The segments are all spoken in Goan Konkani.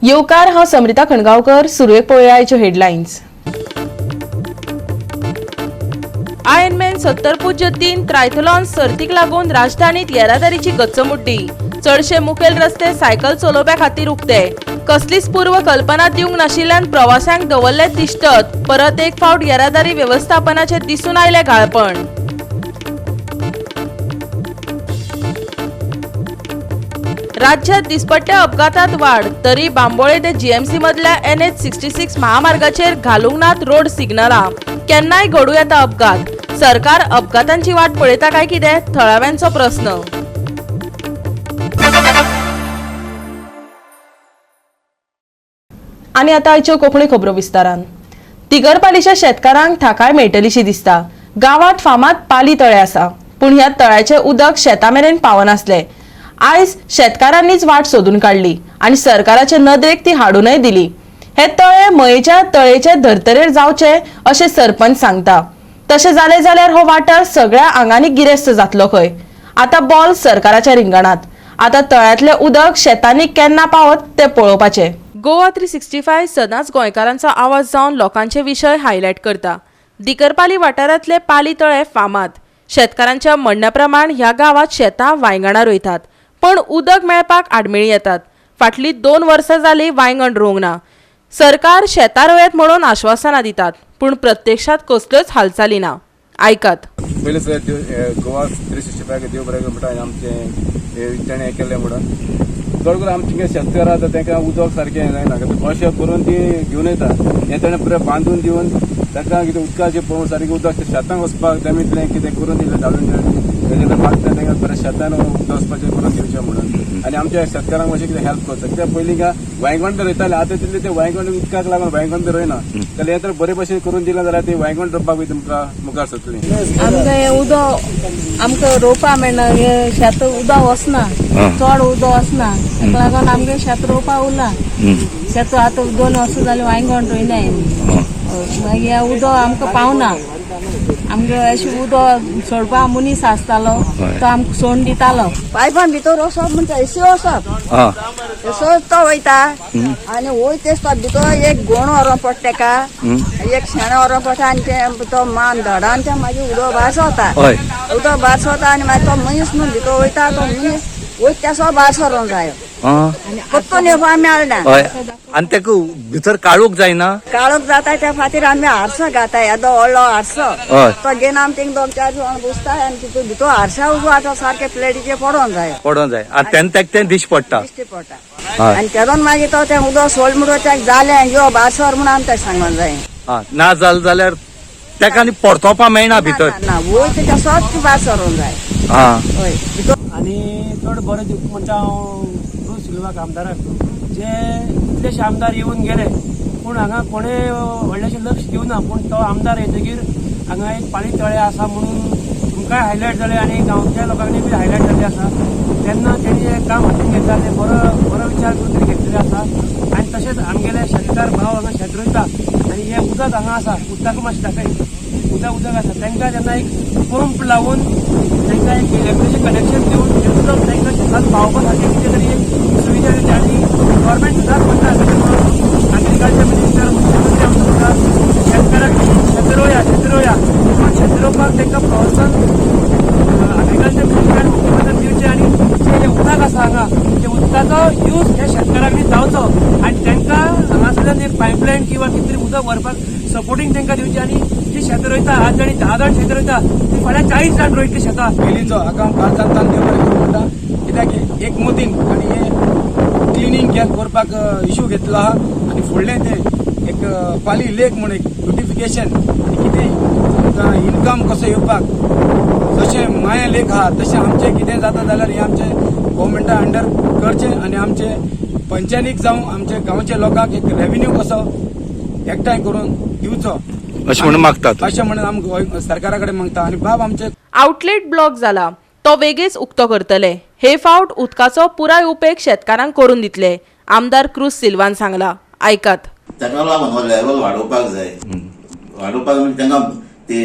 येवकार, हांव समरिता खणगांवकर. सुरवेक पळोवया आयच्यो हेडलायन्स. आयर्नमॅन 70.3 ट्रायथलॉन सर्तीक लागून राजधानीत येरादारीची गच्चमुड्डी. चडशे मुखेल रस्ते सायकल चलोवप्या खातीर उक्ते. कसलीच पूर्व कल्पना दिवंक नाशिल्ल्यान प्रवाशांक दवरले तिश्टत. परत एक फावट येरादारी वेवस्थापनाचे दिसून आयले घाळपण. राज्यात दिसपट्ट्या अपघातात वाढ, तरी बांबोळे ते जीएमसी मदल्या एनएच 66 महामार्गाचेर घालूंक नात रोड सिग्नलां. केन्नाय घडूं येता अपघात. सरकार अपघातांची वाट पळयता काय कितें, थळाव्यांचो प्रस्न. आनी आतां आयच्यो कोंकणी खबरो विस्तारान. तिगरपालीच्या शेतकारांक थाकाय मेळटलीशी दिसता. गांवांत फामाद पाली तळें आसा, पूण ह्या तळ्याचें उदक शेता मेरेन पावनासलें. आयज शेतकारांनीच वाट सोदून काडली आनी सरकाराचे नदरेक ती हाडूनय दिली. हे तळें मयेच्या तळेचे धर्तरेर जावचे अशें सरपंच सांगता. तशें जालें जाल्यार हो वाठार सगळ्या आंगांनी गिरेस्त जातलो खंय. आतां बॉल सरकाराच्या रिंगणात. आतां तळ्यांतलें उदक शेतांनी केन्ना पावत तें पळोवपाचें. गोवा 365 सदांच गोंयकारांचो आवाज जावन लोकांचे विशय हायलायट करता. दिकरपाली वाठारांतले पाली तळे फामाद. शेतकारांच्या म्हणण्या प्रमाण ह्या गांवांत शेतां वांयगणां रोयतात, पण उदक मेळपाक आडमेळी येतात. फाटलीं 2 वर्सां जालीं वांयगण रोवंक ना. सरकार शेतां रोयात म्हणून आश्वासनां दितात, पूण प्रत्यक्षात कसल्योच हालचाली ना. आयकात. पयलीं सुद्दां गोवा 365 देव बरें म्हणटा आमचें तेणें हें केल्लें म्हणून. चड करून आमचे शेतकार आसा तांकां उदक सारकें जायना, कशें करून ती घेवन येता. हें तेणें पुराय बांदून दिवन तांकां कितें उदकाचें पळोवन सारकें उदक शेतांक वचपाक तेमी कितें करून दिलें, धाडून दिलें मागता तांकां बरें शेतान उदक वचपाचें करून दिवचें म्हणून. आनी आमच्या शेतकारांक मातशें कितें हेल्प करचो, कित्याक पयलीं काय वांयगण बी रोयताले, आतां तितलें ते वांयगण उदकाक लागून वांयगण बी रोयना. जाल्यार हें तर बरे भशेन करून दिलें जाल्यार ते वांयगण रोवपाक बी तुमकां मुखार सरतलीं. आमकां हें उदक आमकां रोवपा मेळना. हें शेत उदक वचना, चड उदक वचना, ताका लागून आमगे शेत रोवपा उरला. शेत आतां 2 वर्सां जालीं वांयगण रोयनाय. मागीर हें उदक आमकां पावना. आमगे अशें उदक सोडपा मनीस आसतालो तो आमकां सोडून दितालो. पायपान भितर वचप म्हणजे एसी वचप तसोच तो वयता आनी वयतेच तो भितर एक गोण व्हरोंक पडटा तेका, एक शेण व्हरोंक पडटा आनी ते तो मान धडान ते मागीर उदक भायर सरता. उदक भायर सरता आनी मागीर तो मनीस न्हू भितर वयता, तो मनीस वयता तेसो भायर सरोंक जायो, परतून येवपाक मेळना. आनी तेका भितर काळोख जायना? काळोख जाता, त्या खातीर आमी हारसो घाताय, येदो व्हडलो हारसो. तो घेवन आमी थिंग 2-4 जाण बसताय आनी तितून भितर हारशा उजो सारके प्लेटीचे पडोंक जायो. पडोंक जाय आनी तेन्ना तेका तें दिश्टी पडटा. दिश्टी पडटा आनी तेदोन मागीर तो तें उदक सोड म्हणून तेका जालें यो भायर सर म्हणून आमी तेका सांगोन जाय. ना जालें जाल्यार तेका आनी परतोवपा मेळना भितर. ना, वयता तसोच भायर सरोंक जाय. हय. आनी चड बरें दिवप म्हणटा हांव क्रूज सिल्वाक आमदाराक, जे कितलेशे आमदार येवन गेले पूण हांगा कोणें व्हडलेशें लक्ष दिवना. पूण तो आमदार येतकीर हांगा एक पाली तळें आसा म्हणून तुमकांय हायलायट जालें आनी गांवच्या लोकांनी बी हायलायट जाल्लें आसा. तेन्ना तेणी जें काम हातीन घेतलां तें बरो बरो विचार करून तेणी घेतलेलें आसा. आनी तशेंच आमगेले शेतकार भाव हांगा शेत रोयता आनी हें उदक हांगा आसा, उदकाक मातशें दाखय, उदक आसा तांकां जेन्ना एक पंप लावन तांकां एक इलेक्ट्रिसिटी कनेक्शन दिवन हें उदक तांकां शेतांत पावोवपा सारकें कितें तरी एक सुविधा दिवची. आनी गव्हर्मेंट सदांच म्हणटा, एग्रीकल्चर मिनिस्टर मुख्यमंत्री आमचो म्हणटा शेतकारांक शेत रोया, शेत रोया, पूण शेत रोवपाक तांकां प्रोत्साहन एग्रीकल्चर मिनिस्टरान मुख्यमंत्र्यान दिवचें. आनी जें उदक आसा हांगा, ते उदकाचो यूज ह्या शेतकारांनी जावचो आनी तांकां हांगासरल्यान एक पायपलायन किंवा कितें तरी उदक व्हरपाक सपोर्टींग तांकां दिवची. आनी जी शेतां रोयता, आज जाणी 10 जाण शेतां रोयता ती फाल्यां 40 जाण रोयतली शेतां. पयलींचो हाका हांव काळजांतल्यान देव बरें करूं म्हणटा, कित्याक एक मोदीन आनी हे क्लिनींग केअर करपाक इशू घेतलो आहा. आनी फुडलें तें एक पाली लेक म्हूण एक ब्युटिफिकेशन आनी कितें आमकां इनकम कसो येवपाक, जशें माया लेक आहा तशें आमचें कितें जाता जाल्यार हें आमचें गव्हर्मेंटा अंडर करचें आनी आमचे पंचायतीक जावं आमचे गांवच्या लोकांक एक रेविन्यू कसो एकठांय करून दिवचो अशें म्हणून मागतात. अशें म्हणून आमी सरकारा कडेन मागता. आनी बाब आमचे आउटलेट ब्लॉक जाला तो वेगीच उक्तो करतले. हे फावट उदकाचो पुराय उपेग शेतकारांक करून दितले, आमदार क्रूज सिल्वान सांगला. आयकात. ताका लागून हो लेवल वाडोवपाक जाय. वाडोवपाक म्हणजे तांकां ते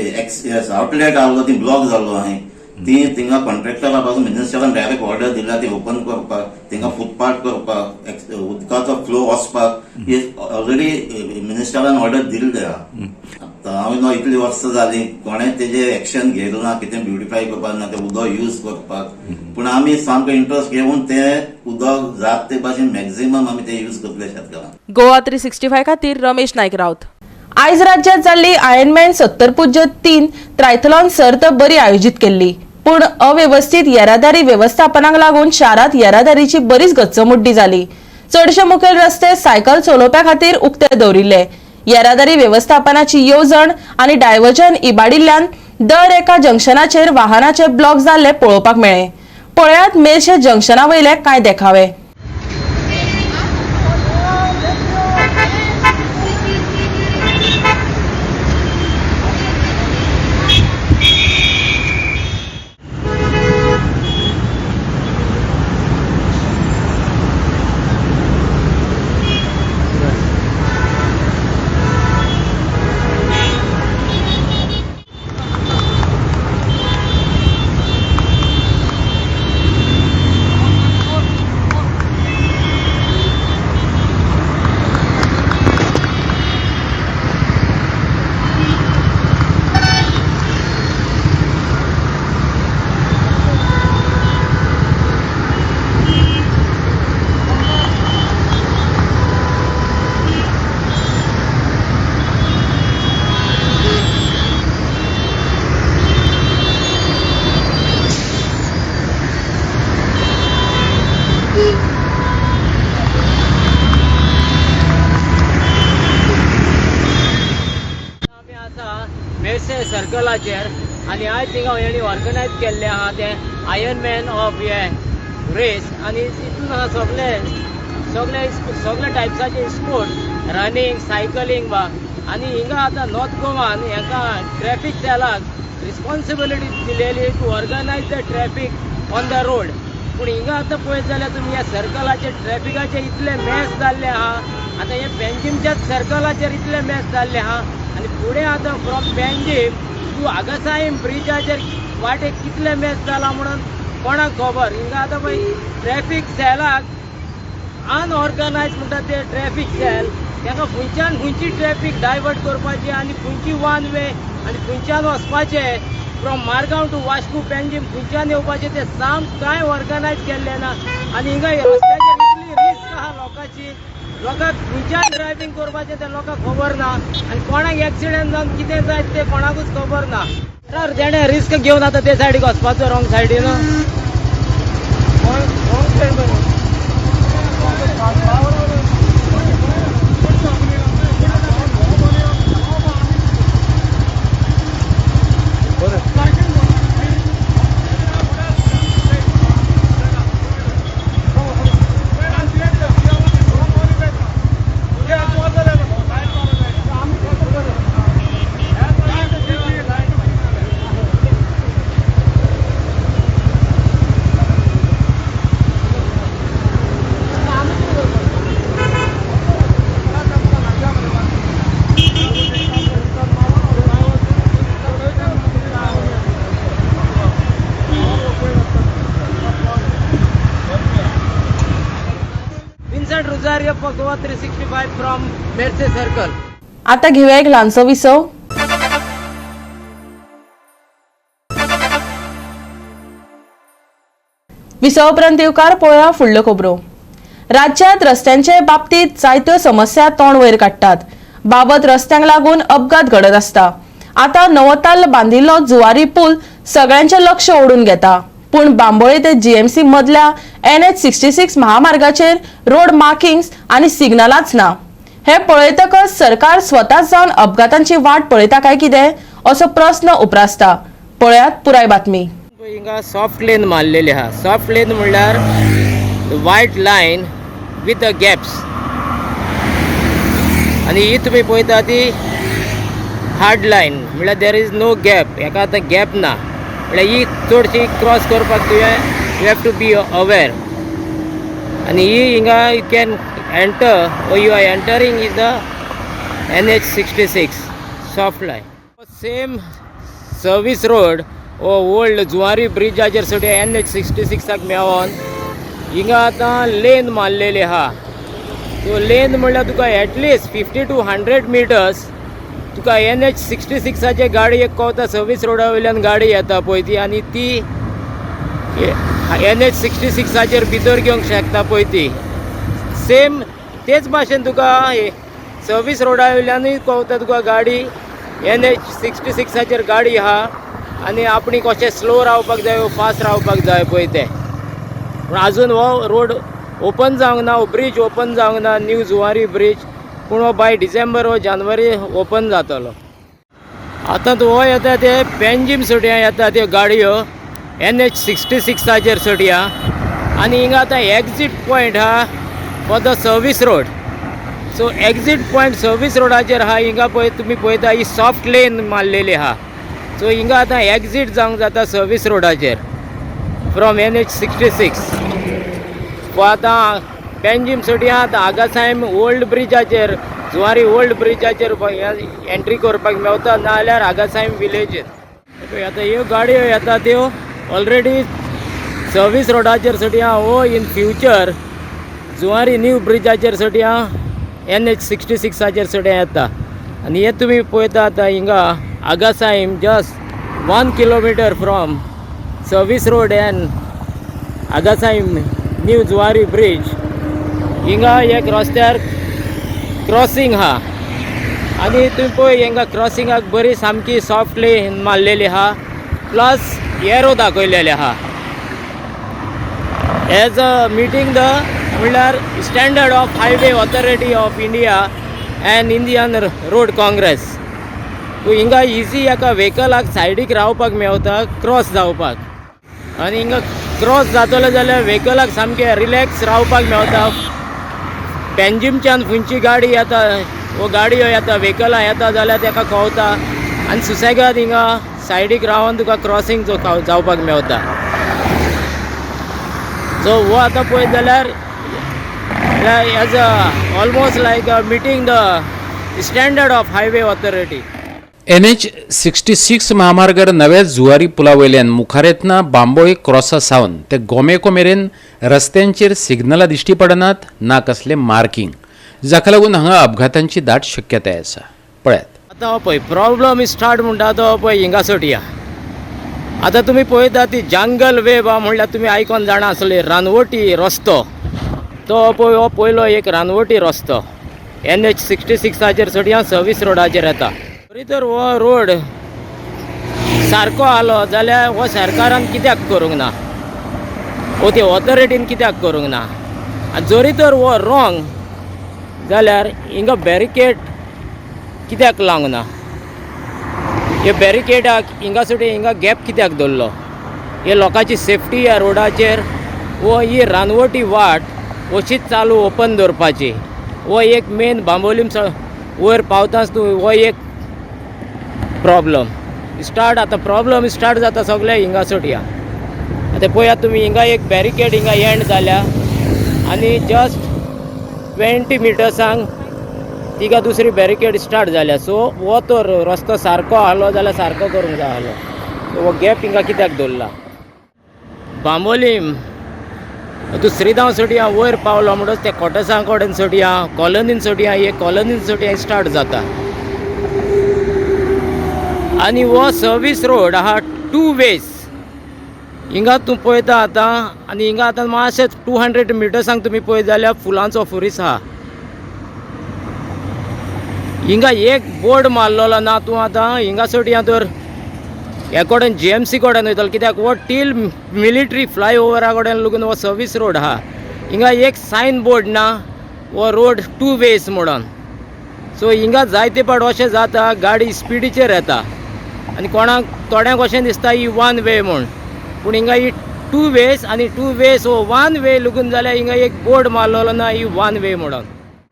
आउटलेट आहलो ती ब्लॉक जाल्लो आहाय. ती थिंगा कॉन्ट्रॅक्टरा पासून मिनिस्टरान डायरेक्ट ऑर्डर दिल्या ती ओपन करपाक, थिंगा फुटपाथ करपाक, उदकाचो फ्लो वचपाक ही ऑलरेडी मिनिस्टरान ऑर्डर दिल्ली आहा. आतां हांव न्हू इतली वर्सां जाली कोणें तेजेर एक्शन घेतलं ना, कितें ब्युटिफाय करपाक ना तें उदक यूज करपाक. पूण आमी सामको इंट्रस्ट घेवन तें उदक जात ते भाशेन मॅक्झिमम आमी तें यूज करतले शेतकारांक. गोवा 365 खातीर रमेश नायक राऊत. आयज राज्यात जाल्ली आयर्नमॅन 70.3 ट्रायथलॉन सर्त बरी आयोजीत केल्ली, पूण अवेवस्थीत येरादारी वेवस्थापनाक लागून शारांत येरादारीची बरीच गच्चमुड्डी जाली. चडशे मुखेल रस्ते सायकल चलोवप्या खातीर उक्ते दवरिल्ले. येरादारी वेवस्थापनाची येवजण आनी डायवर्जन इबाडिल्ल्यान दर एका जंक्शनाचेर वाहनाचे ब्लॉक जाल्ले पळोवपाक मेळ्ळे. पळयात मेरशे जंक्शना वयले कांय देखावे. मेरशे सर्कलाचेर आनी आयज थिंगा हेणी ऑर्गनायज केल्लें आहा तें आयर्नमॅन ऑफ हे रेस. आनी तितून आहा सगळे सगळे सगळे टायप्साचे स्पोर्ट्स, रनिंग, सायकलिंग बा. आनी हिंगा आतां नॉर्थ गोवान हेका ट्रॅफिक सेलाक रिस्पॉन्सिबिलिटी दिलेली to organise the traffic on the road. पूण हिंगा आतां पळयत जाल्यार तुमी ह्या सर्कलाचेर ट्रॅफिकाचे इतले मॅस जाल्ले आहा. आतां हे पेंजीमच्याच सर्कलाचेर इतले मॅस जाल्ले आहा. आनी फुडें आतां फ्रॉम पेंजीम टू आगासाईम ब्रिजाचेर वाटेक कितले मॅस जाला म्हणून कोणाक खबर. हिंगा आतां पळय ट्रॅफिक सेलाक अनऑर्गनायज म्हणटा ते ट्रॅफिक सेल, ताका खंयच्यान खंयची ट्रॅफिक डायवर्ट करपाची आनी खंयची वन वे आनी खंयच्यान वचपाचें फ्रॉम मारगांव टू वास्को पेंजीम खंयच्यान येवपाचें तें साम कांय ऑर्गनायज केल्लें ना. आनी हिंगा रस्त्याचेर इतली रिस्क आहा लोकांची, लोकांक खंयच्यान ड्रायव्हींग करपाचें तें लोकांक खबर ना आनी कोणाक एक्सिडंट जावन कितें जायत तें कोणाकूच खबर ना. तेणें रिस्क घेवन आतां ते सायडीक वचपाचो रॉंग सायडीन. Rosario for Goa 365 from Merces Circle. आता घेऊया एक ल्हानसो विसव. विसव उपरांत येवकार पळोवया फुडल्यो खबरो. राज्यांत रस्त्यांचे बाबतींत जायत्यो समस्या तोंड वयर काडटात. बाबत रस्त्यांक लागून अपघात घडत आसता. आतां नवोताल्ल बांदिल्लो जुवारी पूल सगळ्यांचें लक्ष ओडून घेता. पूण बांबोळे ते जीएमसी मदल्या NH 66 महामार्गाचेर रोड मार्किंग्स आनी सिग्नलांच ना. हे पळयतकच सरकार स्वताच जावन अपघातांची वाट पळयता काय कितें असो प्रस्न उप्रासता. पळयात पुराय बातमी. हिंगा सॉफ्ट लेन मारलेली आहा. सॉफ्ट लेन म्हणल्यार white line with the gaps आनी ही तुमी पळयता ती हार्ड लायन म्हणल्यार there is no gap. हेका आतां गॅप ना म्हणल्यार ही चडशी क्रॉस करपाक तुवें you have to be aware. आनी ही हिंगा you can enter or you are entering is the NH 66 soft line. Same service road हो ओल्ड जुवारी ब्रिजाचेर सुटया एन एच 66 आक मेवोन हिंगा आतां लेन मारलेली आहा. सो लेन म्हणल्यार तुका at least 50 to 100 meters तुका एन एच 66 आचे गाडी एक कोवता. सर्वीस रोडा वयल्यान गाडी येता पळय ती आनी ती एन एच 66 आचेर भितर घेवंक शकता पळय ती. सेम तेच भाशेन तुका सर्वीस रोडा वयल्यानूय कोवता तुका गाडी. एन एच 66 आचेर गाडी आहा आनी आपणी कशें स्लो रावपाक जाय, फास्ट रावपाक जाय पळय तें. पूण आजून हो रोड ओपन जावंक ना, हो ब्रीज ओपन जावंक ना, न्यू जुवारी ब्रीज. पूण हो बाय डिसेंबर वो जानेवारी ओपन जातलो. आतां तूं हो येता ते पेंजीम सुटया येता त्यो गाडयो एन एच 66 आचेर सुटया आनी हिंगा आतां एग्जीट पॉयंट आहा for the service road. So exit point service रोडाचेर आहा. हिंगा पळय, तुमी पळयता, ही सॉफ्ट लेन मारलेली आहा. सो हिंगा आतां एग्जीट जावंक जाता सर्वीस रोडाचेर फ्रॉम एन एच 66. आतां पेंजीम सुटया, आतां आगासायम ओल्ड ब्रिजाचेर, जुवारी ओल्ड ब्रिजाचेर एंट्री करपाक मेवता, नाजाल्यार आगासायम विलेजीन. आतां ह्यो गाडयो येता त्यो ऑलरेडी सर्वीस रोडाचेर सुटया or in future Zuari new ब्रिजाचेर सुटया एन एच 66 आचेर सुटया येता. आनी हे तुमी पळयता आतां हिंगा आगासायम, just 1 kilometer from service road and Agassaim new Zuari bridge. हिंगा एक रस्त्यार क्रॉसिंग आहा आनी तुमी पळय, हिंगा क्रॉसिंगाक बरी सामकी सॉफ्ट लेन मारलेली आहा, प्लस एरो दाखयलेले आहा एज अ मिटींग the म्हणल्यार standard of Highway Authority of India and Indian Road Congress. हिंगा इजी एका व्हेकलाक सायडीक रावपाक मेवता क्रॉस जावपाक आनी हिंगा क्रॉस जातलो जाल्यार व्हेकलाक सामकें रिलॅक्स रावपाक मेवता. पेंजिमच्यान खंयची गाडी येता वो गाडयो येता, व्हेकलां येता जाल्यार तेका कवता आनी सुसेगाद हिंगा सायडीक रावन तुका क्रॉसिंग जावपाक मेवता. सो हो आतां पळयत जाल्यार as a almost like a meeting the standard of Highway Authority. N H 66 महामार्गार नव्या जुवारी पुला वयल्यान मुखार येतना बांबोळे क्रॉसा सावन ते गोमेको मेरेन रस्त्यांचेर सिग्नलां दिश्टी पडनात, ना कसलें मार्किंग, जाका लागून हांगा अपघातांची दाट शक्यताय आसा. पळयात. आतां हो पळय, प्रॉब्लम स्टार्ट म्हणटा तो पळय हिंगा सोटया. आतां तुमी पळयता ती जंगल वे बा म्हणल्यार तुमी आयकोन जाणा आसले, रानवटी रस्तो तो. पळय, हो पयलो एक रानवटी रस्तो एन एच 66 आचेर सोडया सर्वीस रोडाचेर येता. तरी तर हो रोड सारको आलो जाल्यार हो सरकारान कित्याक करूंक ना, वो ती ऑथॉरिटीन कित्याक करूंक ना? आनी जरी तर हो रॉंग जाल्यार हिंगा बॅरिकेड कित्याक लावंक ना? हे बॅरिकेडाक हिंगा सुटी हिंगा गॅप कित्याक दवरलो? हे लोकांची सेफ्टी ह्या रोडाचेर वो ही रानवटी वाट अशीच चालू ओपन दवरपाची? हो एक मेन बांबोलीम वयर पावताच तूं हो एक प्रॉब्लम स्टार्ट. आतां प्रॉब्लम स्टार्ट जाता सगळे हिंगा सुटया. आतां पळयात तुमी, हिंगा एक बॅरिकेड हिंगा एंड जाल्या आनी जस्ट 20 मिटर्सांक तिका दुसरी बॅरिकेड स्टार्ट जाल्या. सो हो तो रस्तो सारको आहलो जाल्यार सारको करूंक जाय आहलो. सो हो गॅप हिंगा कित्याक दवरला? बांबोलीम तूं श्रीधांव सोडया वयर पावलो म्हणटच त्या कॉटर्सां कडेन सोडया, कॉलनीन सोडया, हे कॉलनीन सोडया स्टार्ट जाता आनी हो सर्वीस रोड आहा टू वेज. हिंगा तूं पळयता आतां आनी हिंगा आतां मातशें 200 मिटर्सांक तुमी पळयत जाल्यार फुलांचो फुरीस आहा. हिंगा एक बोर्ड मारलेलो ना. तूं आतां हिंगा सोडया तर हे कडेन जी एम सी कडेन वयतलो, कित्याक हो टील मिलिटरी फ्लाय ओवरा कडेन लागून हो सर्वीस रोड आहा. हिंगा एक सायन बोर्ड ना हो रोड टू वेज म्हणून. सो हिंगा जायते पाट अशें जाता, गाडी स्पिडीचेर येता आनी कोणाक थोड्यांक अशें दिसता ही वन वे म्हूण, पूण हिंगा ही टू वेज. आनी टू वेज हो वन वे लागून जाल्यार हिंगा एक बोर्ड मारलेलो ना ही वन वे म्हणून.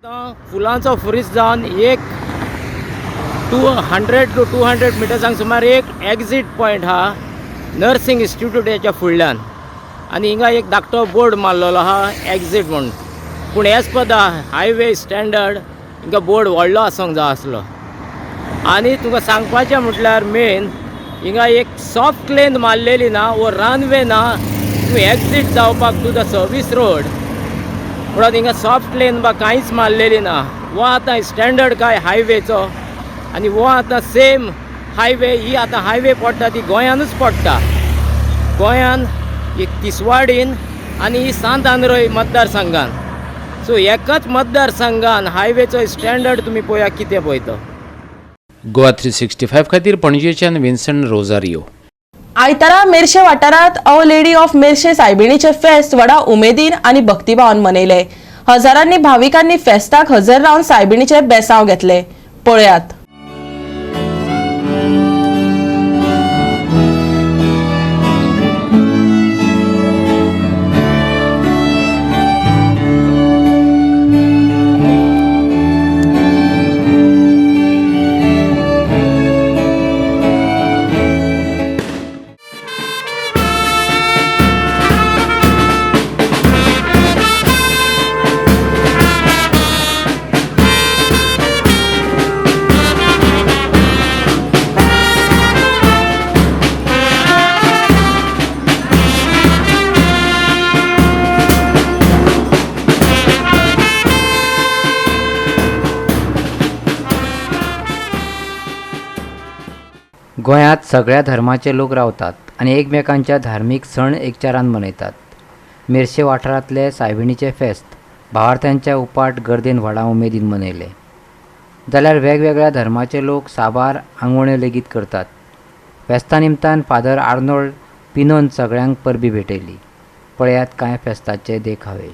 आतां फुलांचो फुरीस जावन एक 200 to 200 मिटर्सांक सुमार एक एग्जीट पॉयंट आहा नर्सिंग इन्स्टिट्यूटाच्या फुडल्यान आनी हिंगा एक धाकटो बोर्ड मारलेलो आहा एग्जीट म्हूण. पूण as per the highway standard हिंगा बोर्ड व्हडलो आसूंक जाय आसलो. आनी तुका सांगपाचें म्हटल्यार मेन हिंगा एक सॉफ्ट लेन मारलेली ना वो रनवे ना, तूं एक्झीट जावपाक टू the service road म्हणून हिंगा सॉफ्ट लेन बा कांयच मारलेली ना. वो आतां स्टँडर्ड काय हायवेचो आनी वो आतां सेम हायवे ही आतां हायवे पडटा ती गोंयानूच पडटा. गोंयान एक तिसवाडीन आनी ही सांत आंद्रय मतदारसंघान. सो एकाच मतदारसंघान हायवेचो स्टँडर्ड तुमी पळया कितें पळय तो. गोवा 365 खातीर पणजेच्यान विन्सन रोजारियो. आयतारा मेरशे वाठारांत our lady of Merces सायबिणीचे फेस्त व्हडा उमेदीन आनी भक्तिभावान मनयले. हजारांनी भाविकांनी फेस्ताक हजर रावन सायबिणीचे बेसांव घेतले. पळयात. गोंयांत सगळ्या धर्माचे लोक रावतात आनी एकमेकांच्या धार्मीक सण एकचारान मनयतात. मेरशे वाठारांतले सायबिणीचें फेस्त भावार्थ्यांच्या उपाट गर्देन व्हडा उमेदीन मनयलें. जाल्यार वेगवेगळ्या धर्माचे लोक साबार आंगवण्यो लेगीत करतात. फेस्ता निमतान फादर आर्नोल्ड पिनोन सगळ्यांक परबी भेटयली. पळयात कांय फेस्ताचे देखावे.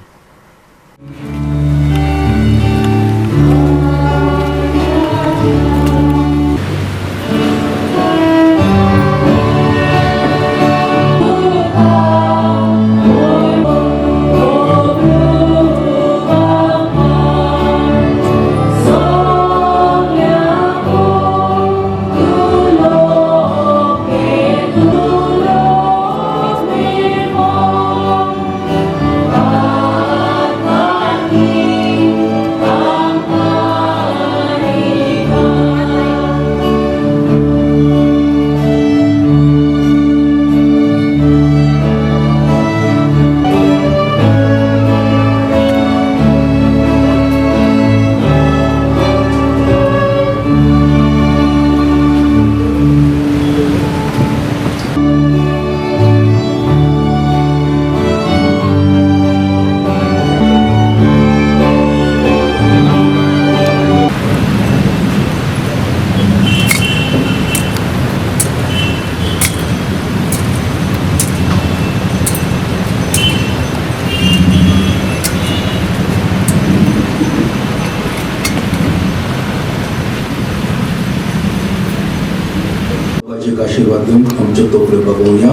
आशीर्वाद दिवन आमच्यो तकल्यो बागोवया.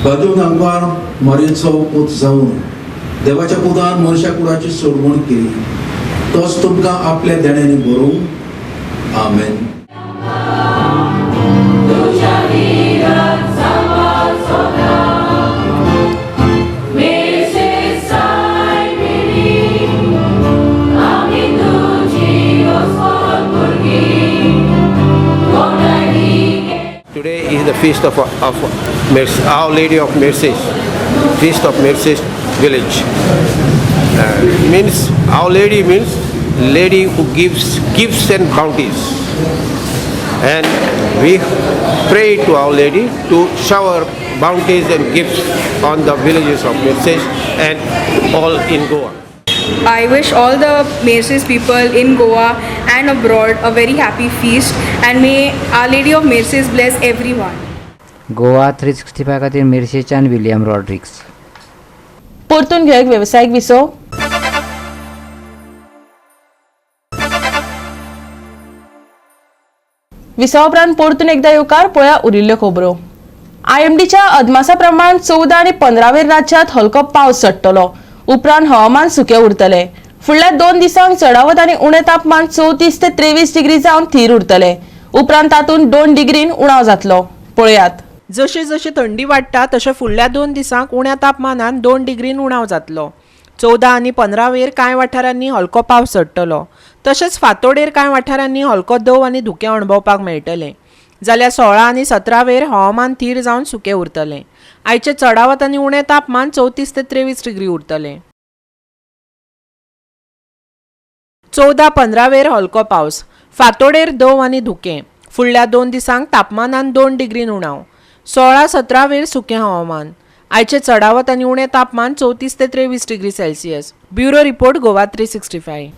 बाजून आमकां मारयेचो पूत जावन देवाच्या पुतान मनशा कुडाची सोडवण केली, तोच तुमकां आपल्या देण्यांनी बरोवं. आमेन. Today is the feast of Our Lady of Merces, Feast of Merces village. Means Our Lady means lady who gives gifts and bounties, and we pray to Our Lady to shower bounties and gifts on the villages of Merces and all in Goa. I wish all the Merces people in Goa and abroad a very happy feast, and may Our Lady of Merces bless everyone. Goa 365 खातीर मेरशेच्यान विलियम रॉड्रिक्स. परतून घेवंक वेवसायीक विसो. विसवा उपरांत परतून एकदा येवकार. पळया उरिल्ल्यो खबरो. आयएमडीच्या अदमासा प्रमाण 14 आनी 15वेर राज्यांत हलको पावस चडटलो. उपरांत हवामान सुकें उरतलें. फुडल्या 2 दिसांक चडावत आनी उणें तापमान 34 ते 23 डिग्री जावन थीर उरतलें. उपरांत तातूंत 2 डिग्रीन उणाव जातलो. पळयात. जशी जशी थंडी वाडटा तशें फुडल्या 2 दिसांक उण्या तापमानान 2 डिग्रीन उणाव जातलो. 14 आनी 15वेर कांय वाठारांनी हलको पावस चडटलो. तशेंच फांतोडेर कांय वाठारांनी हलको दव आनी धुकें अणभवपाक मेळटलें. जाल्यार 16 आनी 17 वेर हवामान थीर जावन सुकें उरतलें. आयचें चडावत आनी उणें तापमान 34 ते 23 डिग्री उरतलें. 14-15 वेर हलको पावस. फांतोडेर दंव आनी धुकें. फुडल्या 2 दिसांक तापमानान 2 डिग्रीन उणाव. 16-17 वेर सुकें हवामान. आयचें चडावत आनी उणें तापमान 34 ते 23 degree Celsius. Bureau report, Goa 365.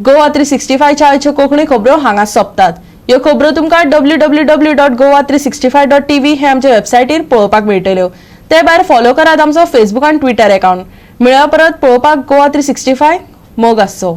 Goa 365च्या आयच्यो कोंकणी खबरो हांगा सोंपतात. ह्यो खबरो तुमकां www.goa365.tv हे आमच्या वेबसायटीर पळोवपाक मेळटल्यो. ते भायर फॉलो करात आमचो फेसबूक आनी ट्विटर अकाउंट. मेळया परत पळोवपाक गोवा 365. मोग आसचो.